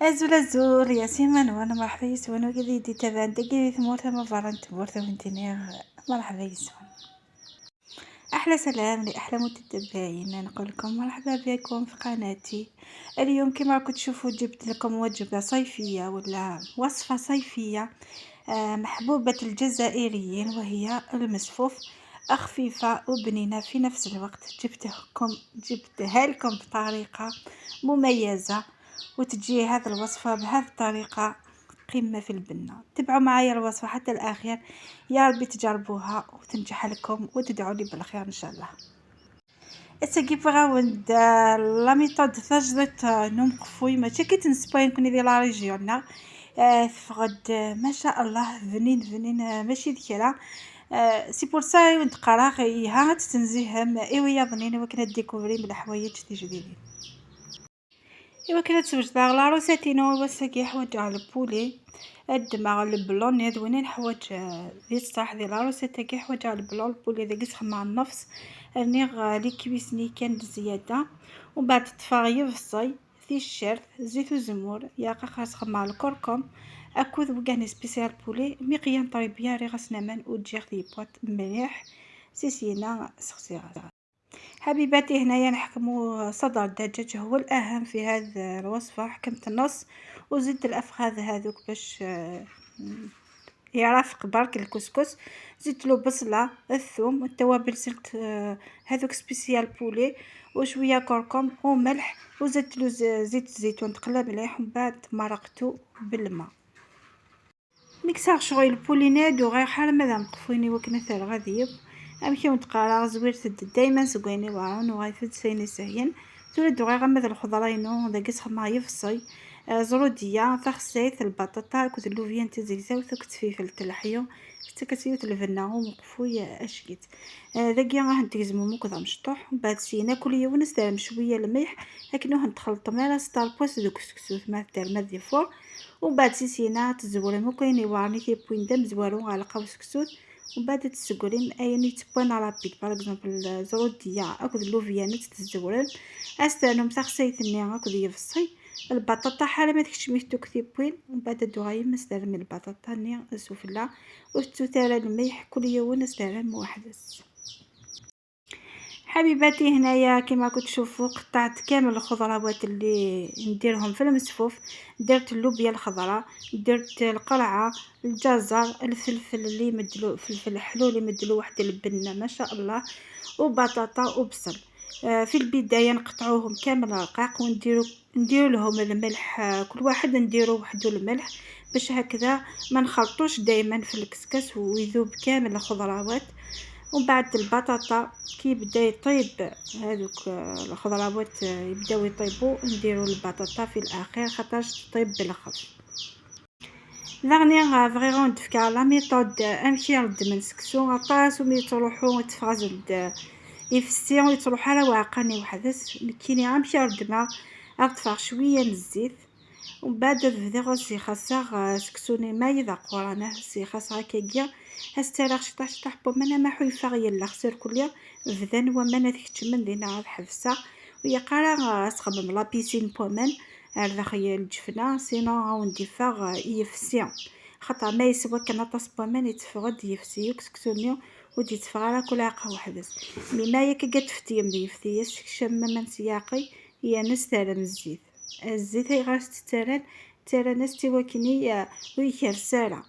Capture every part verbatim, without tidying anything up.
أزول أزول يا سيما نوان، مرحبا يسون وقد يدي تبان دقي ثمورة ما برا تمورة وانتني. مرحبا يسون. أحلى سلام لأحلى متتبعين، نقول لكم مرحبا بكم في قناتي. اليوم كما راكم تشوفوا جبت لكم وجبة صيفية ولا وصفة صيفية، آه، محبوبة الجزائريين، وهي المسفوف، خفيفة وبنينة في نفس الوقت. جبتكم جبتها لكم بطريقة مميزة، وتجي هذه الوصفة بهذه الطريقة قمة في البنة. تبعوا معايا الوصفة حتى الأخير، يا ربي تجربوها وتنجح لكم وتدعوا لي بالخير إن شاء الله. اساكي بغاوند، آه، لا ميثود تجدت، آه، نوم قفوي، ماشي كي تنسبوين كوني دي لا ريجيون، لا. آه، تفغد، آه، ما شاء الله، بنين بنين، آه، ماشي ذكرى. آه، سي بور سا يوند قراغ إيها تتنزيهم، إيوا يا بنين، وكنا ديكوفري من الحوايج تجديدين. إيوا كنا تسوج داغ لا روسيتينو، وساكي حوايج على البولي. الدماغ البلون هاد وين نحوج، آه، دي الصح دي لا روسيتا كي حوايج على البلون، البولي داك يسخن مع النفس. رنيغ، آه، لي كويسني كان بزيادة. ومن بعد تطفى يفصي ثي الشرف، زيت وزمور، يا قاقا سخن مع الكركم. أكوذ وقاني سبيسيال بولي، مي قيان طري بياري غاس نمان وتجي خدي بواط مليح. سيسينا سخسيغ. حبيباتي، هنايا نحكمو صدر الدجاج، هو الأهم في هذه الوصفة. حكمت النص وزدت الأفخاذ هذوك باش، آه، يرافق برك الكسكس. زدت له بصلة، الثوم، التوابل، سلت، آه، هذوك سبيسيال بولي، وشوية كركم وملح، وزدت له ز-، زيت الزيتون، تقلى مليح، ومن بعد مرقته بالماء. ميكساغ شغل البولينات وغير حال ماذا مقفويني وكنا ثار غاديب. أمشي ونتقارا زوير تد دايما سقويني وعون وغايفد سيني سهين. تولد وغير غمد الخضرة ينو داكس خما يفصي. آه، زرودية، تخسيت البطاطا، كنت اللوفيان تزيزاو، ثوك تفيفل تلحيو. حتى كتيوت البنة ومقفوي أشكيت. آه، داكيا راه نتجزمو مكذا مشطوح، ومن بعد سينا كل يوم نستعمل شوية الملح، لكنه نتخلط مالا ستار بوس دوك سكسوت ما دار ما ديفور. ومن بعد سيسينا تزوري مكاين يوارني كي بوين دم زوارو على قاو سكسوت. ومن بعد تسقري ايني تبان رابيد، باغ اكزومبل زروديه اكد اللوفيانو تتزورن. استعلم تخسيتني اكد يفصي البطاطا حاله ما تكشمي توك تيبوين. ومن بعد دوغاي مستعلمي البطاطا ني سفلى وتتو تالا الملح كل يوم استعلم واحد. حبيباتي، هنايا كيما راكم تشوفوا قطعت كامل الخضروات اللي نديرهم في المسفوف. درت اللوبيا الخضراء، درت القرعه، الجزر، الفلفل اللي مدلو، فلفل حلو اللي مدلو واحد البنه ما شاء الله، وبطاطا وبصل. آه، في البدايه نقطعوهم كامل رقاق ونديرو نديرو لهم الملح، آه، كل واحد نديرو وحدو الملح، باش هكذا ما نخلطوش دايما في الكسكس ويذوب كامل الخضروات. ومن بعد البطاطا كي يبدا يطيب، هذوك، آه، الخضروات، آه، يبداو يطيبوا، نديرو البطاطا في الاخير خاطرش تطيب بالخف. داغني بغيغ ندفكا لا ميثود امشي رد من سكسو غطاس ومي تروحو تفغزد يفسي ويتروح على واقاني وحدس. نكيني امشي رد ما اطفغ شويه من الزيت. ومن بعد بدا غوسي خاصه سكسوني ما يذا قرانا سي خاص هكاكيا. هسترا شطح شطح بومنا ما حيفا غير الاخسر كليا. بدا ومنا تكتمن دينا غاد حفصه. ويا قرا غا سخمم لا بيسين بومان على داخل الجفنه، سينو غاون ديفاغ يفسي. خاطر ما يسوى كان طاس بومان يتفغد يفسي يكسكسوني. ودي تفغ على كل عاقه وحدس. مي ما يك قد فتي يمدي يفتي يسك شم من سياقي. يا نستعلم الزيت. الزيت هي غاس تترن، ترن استوى كني ويكر سارة.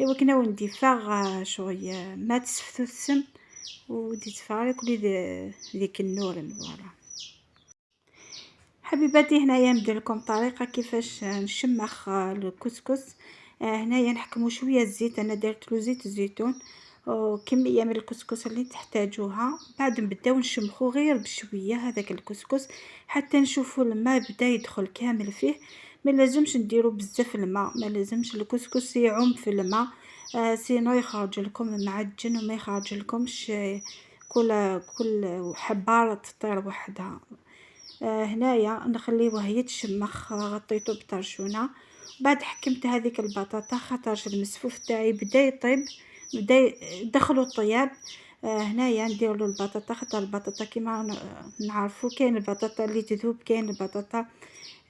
ايوا كنا وندي فاغ شوية ما تسفتو السم. ودي تفارق لي ذي-، ذيك النور فوالا. حبيباتي، هنايا ندير لكم طريقة كيفاش نشمخ الكسكس. آه، هنايا نحكمو شوية الزيت، انا درت له زيت الزيتون وكمية من الكسكس اللي تحتاجوها. بعد نبداو نشمخو غير بشوية هذاك الكسكس حتى نشوفو الماء بدا يدخل كامل فيه. ما لازمش نديرو بزاف الماء، ما لازمش الكسكس يعوم في الماء، آه، سينو يخرج لكم معجن وما يخرج لكمش، آه، كل، كل حبة تطير وحدها. آه، هنايا نخليوه يتشمخ، غطيته بطرشونة. بعد حكمت هذيك البطاطا خاطرش المسفوف تاعي بدا يطيب، بدا ي-، دخلوا الطياب. آه، هنايا ندير له البطاطا، خاطر البطاطا كيما ن-، نعرفوا كاين البطاطا اللي تذوب، كاين البطاطا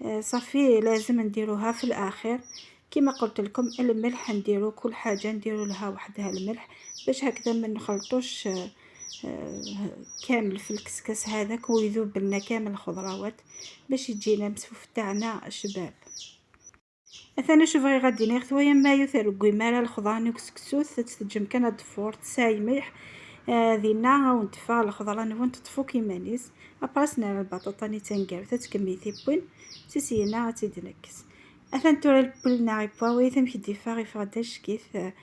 آه، صافي، لازم نديروها في الاخير. كما قلت لكم، الملح نديرو كل حاجه، نديرو لها وحدها الملح باش هكذا ما نخلطوش، آه، آه، كامل في الكسكاس هذاك، ويذوب لنا كامل الخضروات باش يجينا مسفوف تاعنا شباب. اثنا شو بغي غادي نيغ ثويا مايو ثرقوي مالا الخضار نكسكسوث تتجم كان الضفور تساي ملح. آه، ذينا ونتفا الخضار نبون تطفو كيمانيس. اباس نرى البطاطا ني تنقر تتكمي ثيبوين. سيسينا غتدنكس. اثن تورا البول ناعي بواوي ثم كي ديفا غيفغد اشكيث، آه،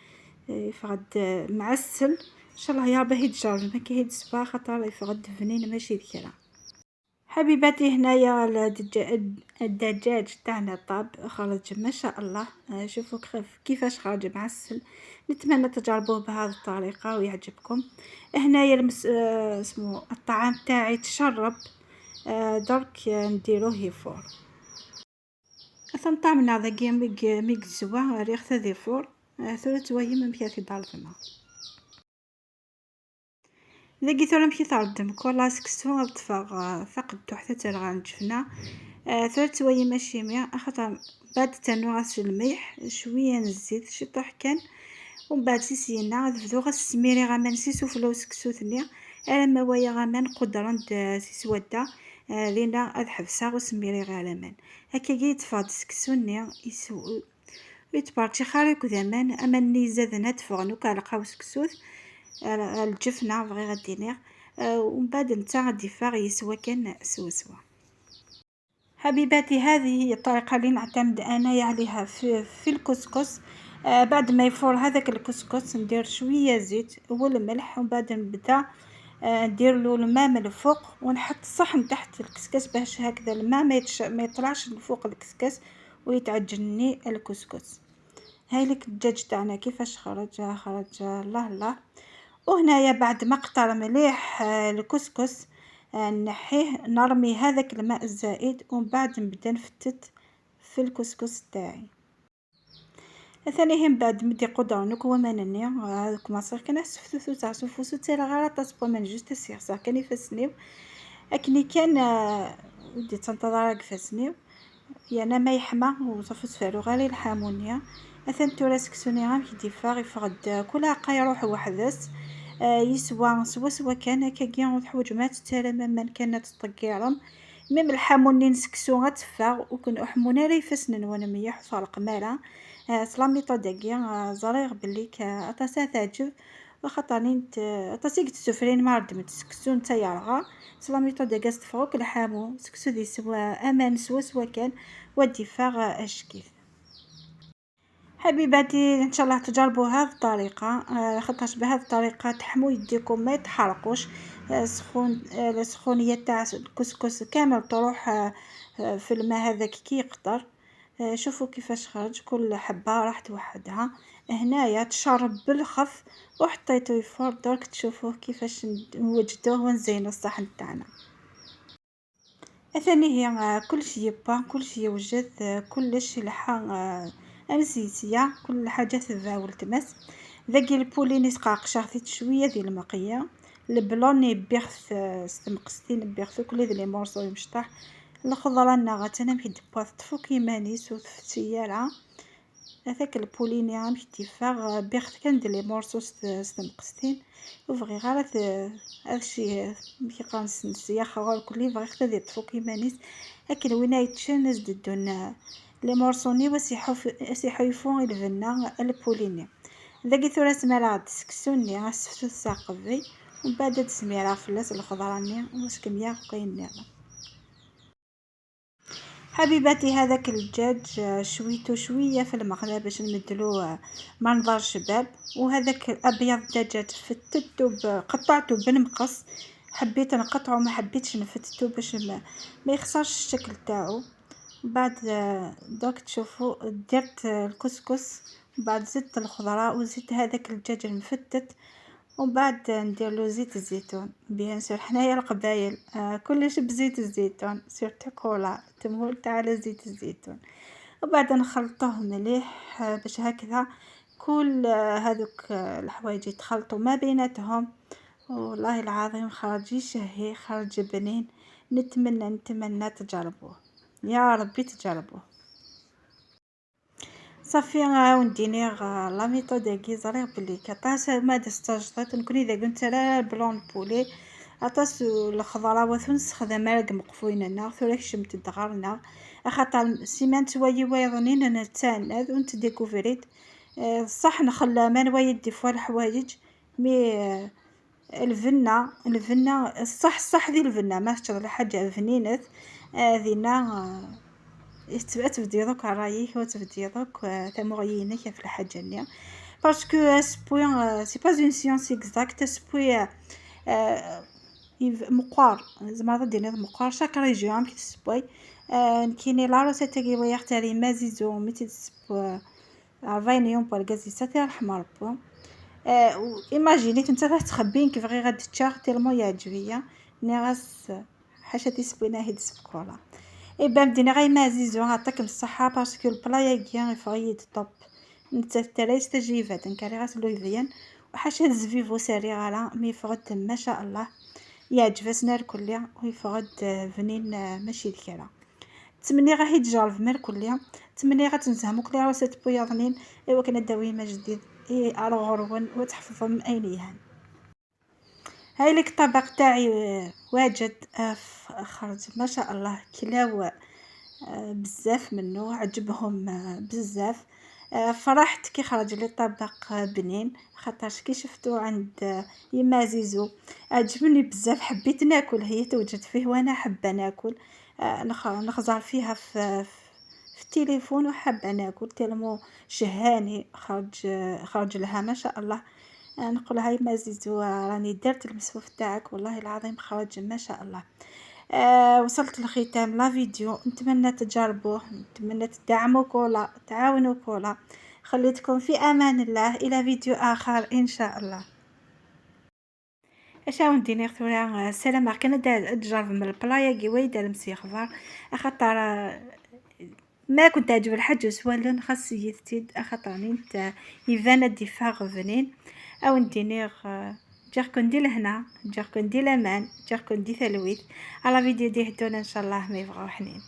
يفغد، آه، معسل. ان شاء الله يا ربي هيد جارج ما كي هيد سبا خاطر يفغد بنين ماشي ذكرى. حبيباتي، هنايا الدجا-، الدجاج تاعنا طاب، خرج ما شاء الله. آه، شوفوا كيف-، كيفاش خرج معسل. نتمنى تجربوه بهذه الطريقة ويعجبكم. هنايا المس-، آه، اسمو الطعام تاعي تشرب. آه، درك، آه، نديروه يفور. أثنطامنا ذاكي ميك-، ميك الزوا ريخ ثا ديفور. آه، ثورة توايم مكياكي دار الفنا. داكي ثورة مكي تردم كولا سكسو غتفاغ، آه، ثقدو حتى تلغى نجفنا. آه، ثورة توايم ماشي مية، أخطر بعد تنوغ غاس الملح، شوية نزيت، شي طرح كان. ومن بعد سيسينا غتبدو غاس السميري غامان سي سفلو سكسو ثنيا. أنا ما ويا غامان قدرا د سي سوادة. آه، لينا غاد حبسها وسميري غا لامان. هكا كي يتفاض سكسو ني يسو-، يتبارتي خاري كذامان، أما ني زادنا تفغنو كالقاو سكسوث. آه، الجفنة بغي غدينيغ. آه، ومن بعد نتا غادي فاغ يسوى كان سوا سوا. حبيباتي، هذه هي الطريقة اللي نعتمد أنايا عليها في، في الكسكس. آه، بعد ما يفور هذاك الكسكس ندير شوية زيت والملح، ومن بعد نبدا، آه، ندير له الماء من الفوق، ونحط الصحن تحت الكسكس باش هكذا الماء ما يتش-، ما يطلعش من فوق الكسكس ويتعجنني الكسكس. هاي لك الدجاج تاعنا كيفاش خرج، خرج الله الله. وهنايا بعد ما قطر مليح، آه، الكسكس، آه، نحيه، نرمي هذاك الماء الزائد، ومن بعد نبدا نفتت في الكسكس تاعي. ثاني هم بعد مدي قدر نكو ومانني، آه، هذوك ما صير كان سفتو تاع سفوسو تاع غير تصبو من جوست السياسة كان يفسنيو. أكني كان، آه، ودي تنتظر يفسنيو. يانا ما يحمى وصافي تفعلو غير الحامونية. أثن تورا سكسوني غام كي ديفاغ يفغد كل عقا يروح وحدس. آه، يسوى سوا سوا كان هكاكي وتحوج ما تتسالى مما كانت تطقيرم. ميم الحاموني نسكسو غتفاغ وكن أحمونا راه يفسنن وانا ميح فرق مالا. آه، سلاميطا داكي، آه، زريغ بلي ك-، أطاسا تعجب. وخاطر نت-، أطاسي قد سفرين ما ردمت سكسو نتا يرغى. سلاميطا داكي استفغوك الحامو سكسو دي سوا أمان سوا سوا كان. ودي فاغ أشكيف. حبيباتي، ان شاء الله تجربوا هذه الطريقه، آه، خاطرش بهذه الطريقه تحموا يديكم ما يتحرقوش. آه، سخون، آه، السخونيه تاع الكسكس كامل تروح، آه، آه، في الماء هذاك كي يقطر. آه، شوفوا كيفاش خرج، كل حبه راحت وحدها. هنايا تشرب بالخف وحطيته يفور، درك تشوفوه كيفاش نوجدوه ونزينوا الصحن تاعنا. اثاني هي، آه، كلشي يبا، كلشي يوجد، آه، كلش يلحى، آه، امزيتية، كل حاجة تباع ولتمس. ذاكي البولي نسقع قشاغتي شوية ديال المقية، البلوني بيغث، آه، ستمقستين بيغث كل ذي لي مورسو يمشطح. الخضرة ناغت انا مكي دبوات تفوك يمانيس وتفتيالها. هذاك البوليني راه مش تيفاغ بيخت كان دير لي مورسو ست-، ستمقستين. وبغي غير ت-، هذا الشيء مش قانس نسيا خضر كلي بغي حتى دير تفوك يمانيس. لكن وين يتشن نزددون لي مورسوني وسيحو ف-، سيحو يفون البنة البوليني. داكي ثورة سمالة غاد تسكسوني، غا سفتو تساقبي. ومن بعد تسميرها فلاس الخضراني واش كمية وكاين نعمة. حبيباتي، هذاك الدجاج، آه، شويتو شوية في المقلة باش نمدلو، آه، منظر شباب. وهذاك الابيض دجاج فتتو ب-، قطعتو بالمقص، حبيت نقطعو، ما حبيتش نفتتو باش ما، ما يخسرش الشكل تاعو. بعد، آه، دوك تشوفو درت، آه، الكسكس، بعد زدت الخضرة وزدت هذاك الدجاج المفتت، ومن بعد ندير له زيت الزيتون. بيان سور حنايا القبايل، آه، كلش بزيت الزيتون، سيرتو كولا تمول تاع زيت الزيتون. وبعد نخلطوه مليح، آه، باش هكذا كل، آه، هذوك، آه، الحوايج يتخلطوا ما بيناتهم. والله العظيم خرج يشهي، خرج بنين. نتمنى، نتمنى تجربوه. يا ربي تجربوه. صافي، عاود دينيغ la méthode-agi. ẓriɣ بلي كطاس ما دستاجطات نكوني داك نتا لا blanc de poulet. Aṭas الخضروات نستخدم على مقفوين هنا ثورة كشمت الدغرنا. اخاطر سيمان توايي ويضنين انا تاند ونت découvrir. آه، صح نخلى ما نوايد des fois الحوايج، mais آه، الفنة، الفنة، الصح، الصح ذي الفنة، ما تشرب حاجة بنينة. آه، ذينا، آه، يتبع تبدي دوك رايك وتبدي دوك، آه، تمغيينك في الحاجة اللي. Parce que اسبوي، آه، c'est pas une science exacte، اسبوي، آه، يف-، مقار، زعما غادي دير مقار، chaque région كي تسبوي. آه، نكيني la recette كي ويا اختاري ما زيزو، مي تسبوي. رفايني يوم بوالكازيسة تي رحمة ربو. آه، و imagine نتا راه تخبين كيف غير غادي تشاغ tellement يعجبيا. ني غاس حاشا تيسبوينا هيد سبكولا. اي بان دينا غاي ما زيزو، عطاكم الصحة، parce que البلايا كيا يفغيد طوب. نتا ترايس تجيبات نكاري غاس لويفيان. وحاشا الزفيفو ساري غالا مي فغد ما شاء الله. يعجبسنا الكل ويفغد، آه، بنين، آه، ماشي الكرا. تمني غا هي تجرب مال كليا. تمني غا تنزهم كلي راسات بوياضنين. ايوا كنا داوي ما جديد. اي الغرون وتحفظهم اين يهان. هاي لك الطبق تاعي، آه، واجد، آه، ف-، خرج ما شاء الله كلاو، آه، بزاف منه عجبهم، آه، بزاف. آه، فرحت كي خرج لي طبق، آه، بنين، خاطرش كي شفتو عند، آه، يما زيزو عجبني بزاف، حبيت ناكل، هي توجد فيه وانا حابه ناكل. آه، نخ-، نخزر فيها في، في التليفون وحابه ناكل، tellement شهاني خرج، آه، خرج لها ما شاء الله. آه، نقول لها يما زيزو، آه، راني درت المسوف تاعك، والله العظيم خرج ما شاء الله. آه، وصلت لختام la vidéo، نتمنى تجربوه، نتمنى تدعموا كولا، تعاونوا كولا. خليتكم في امان الله، الى فيديو اخر ان شاء الله. اش عاود دينيغ ثورا؟ السلام عليكم. انا دا تجرب من البلايا كي ويدا المسيخ فار، اخاطر، آه، ما كنت تعجب الحاج سوالن خاص يثتيد، اخاطر نيت يبان الدفاع بنين. او ندينيغ، آه، جاكم دي لهنا، جاكم دي لمان، جاكم دي ثلويث. على فيديو دي هدونا ان شاء الله ما يبغاو حنين.